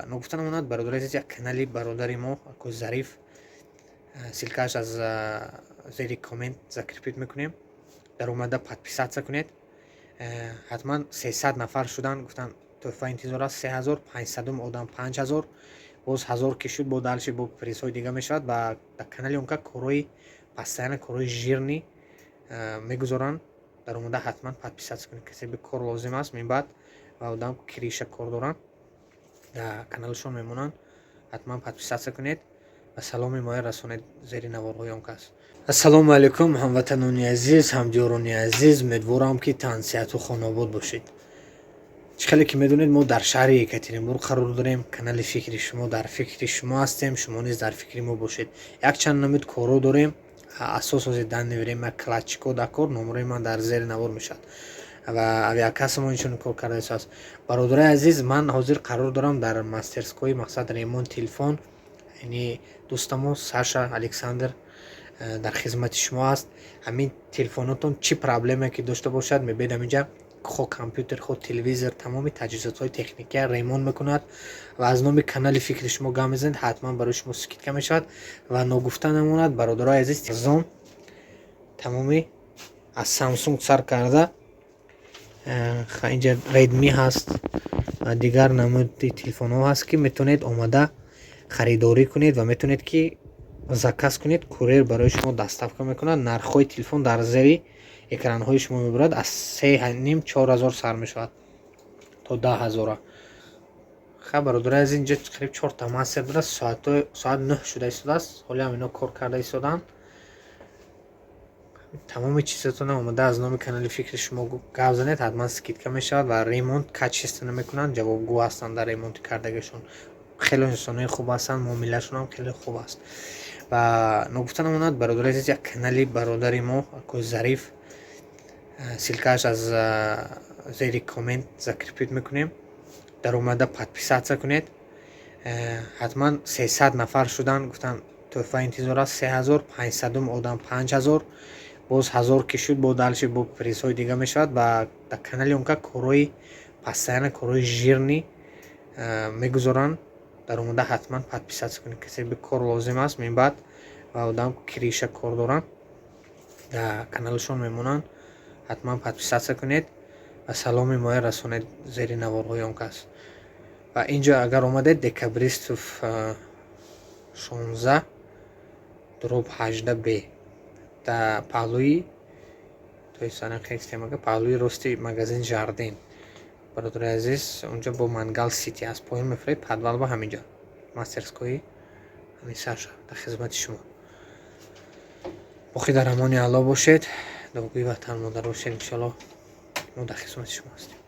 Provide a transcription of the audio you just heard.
Ногуфта намонад, бародари азиз, як канали бародари мо, аку Зариф, ссылка ш аз зери коммент закрепить мекунем. Дар омада подписаться кунед ҳатман. 300 нафар шудан, гуфтан, тӯҳфа интизор аст. 3500 одам, 5000, боз 1000 ки шуд, бо дальше бо призҳои дига мешавад. Ва дар канали он ка корҳои постоянно, корҳои жирный мегузоранд. Дар омада ҳатман подписаться кунед. Касе би кор лозим аст минбаъд ва одам крыша кор доранд, дар каналашон мемонанд. Ҳатман подписаться кунед ва саломи моя расонед зери наворҳои он кас. Ассалому алайкум, ҳамватанони азиз, ҳамдиёрони азиз! Умедворам, ки тансиҳату хонобод бошед. Чӣ хеле ки медонед, мо дар шаҳри Екатеринбург қарор дорем. Канали «Фикри шумо», дар фикри шумо ҳастем, шумо низ дар фикри мо бошед. Якчанд намуд корҳо дорем. Асос ҳозир, данный время, кладчик о дар кор. Номерои ман дар зери навор мешавад ва авиакасса мо инчунин кор карда истодааст. Бародарои азиз, ман ҳозир қарор дорам дар мастерской, мақсад, ремонт телефон. Яъне дӯстамо Саша Александр дар хизмати шумо аст. Ҳамин телефонотон чӣ проблема ки дошта бошад, мебинед, ҳаминҷа хо компютер, хо телевизор, тамоми таҷҳизотҳои техникия ремонт мекунад. Ва аз номи канали «Фикри шумо» гап мезанед, ҳатман барои шумо скидка мешавад. Ва ногуфта намонад, бародарои азиз, зон тамоми аз Самсунг сар карда, инҷа Редми ҳаст ва дигар намуди телефонҳо ҳаст, ки метавонед омада харидорӣ кунед ва метавонед, ки заказ кунед, курьер барои шумо доставка мекунад. Нархҳои телефон дар зери экранҳои шумо мебарад. Аз 3,5, 4000 сар мешавад то 10 000. Ха, бародари азиз, инҷа қариб чорта мастер дорад. Соат 9 шуда истодааст, ҳолиам ино кор карда истодаанд. Тамоми чизотона омада, аз номи канали «Фикри шумо» гап занед, ҳатман скидка мешавад. Ва ремонт качественно мекунанд, ҷавобгӯ ҳастанд дар ремонти кардагиашон. Хеле инсонои хуб ҳастанд, муомилашонам хеле хуб аст. Ва ногуфта намонад, бародари азиз, як канали бародари мо, аку Зариф, ссылка ш аз зери коммент закрепить мекунем. Дар омада подписаться кунед ҳатман. 300 нафар шудан, гуфтан, тӯҳфа интизор аст. 3500 одам, 5000, боз 1000 ки шуд, бо дальше бо призҳои дига мешавад. Ва дар канали он ка корҳои постоянно, корҳои жирный мегузоранд. Дар омада ҳатман подписаться кунед. Касе би кор лозим аст минбаъд ва одам крыша кор доранд, дар каналашон мемонанд. Ҳатман подписаться кунед ва саломи моя расонед зери наворҳои он кас. Ва инҷо агар омадед, Декабристов 16/18 б, дар паҳлӯи паҳлӯи рости магазин «Жардин», бародари азиз, унҷо бо «Мангал Сити» аст, поён мефуред, подвал ба ҳаминҷо мастерской и ҳамин Саша дар хизмати шумо. Боқӣ дар амони Аллоҳ бошед, дуогӯи ватан модар бошед. Иншоаллоҳ, мо дар хизмати шумо ҳастем.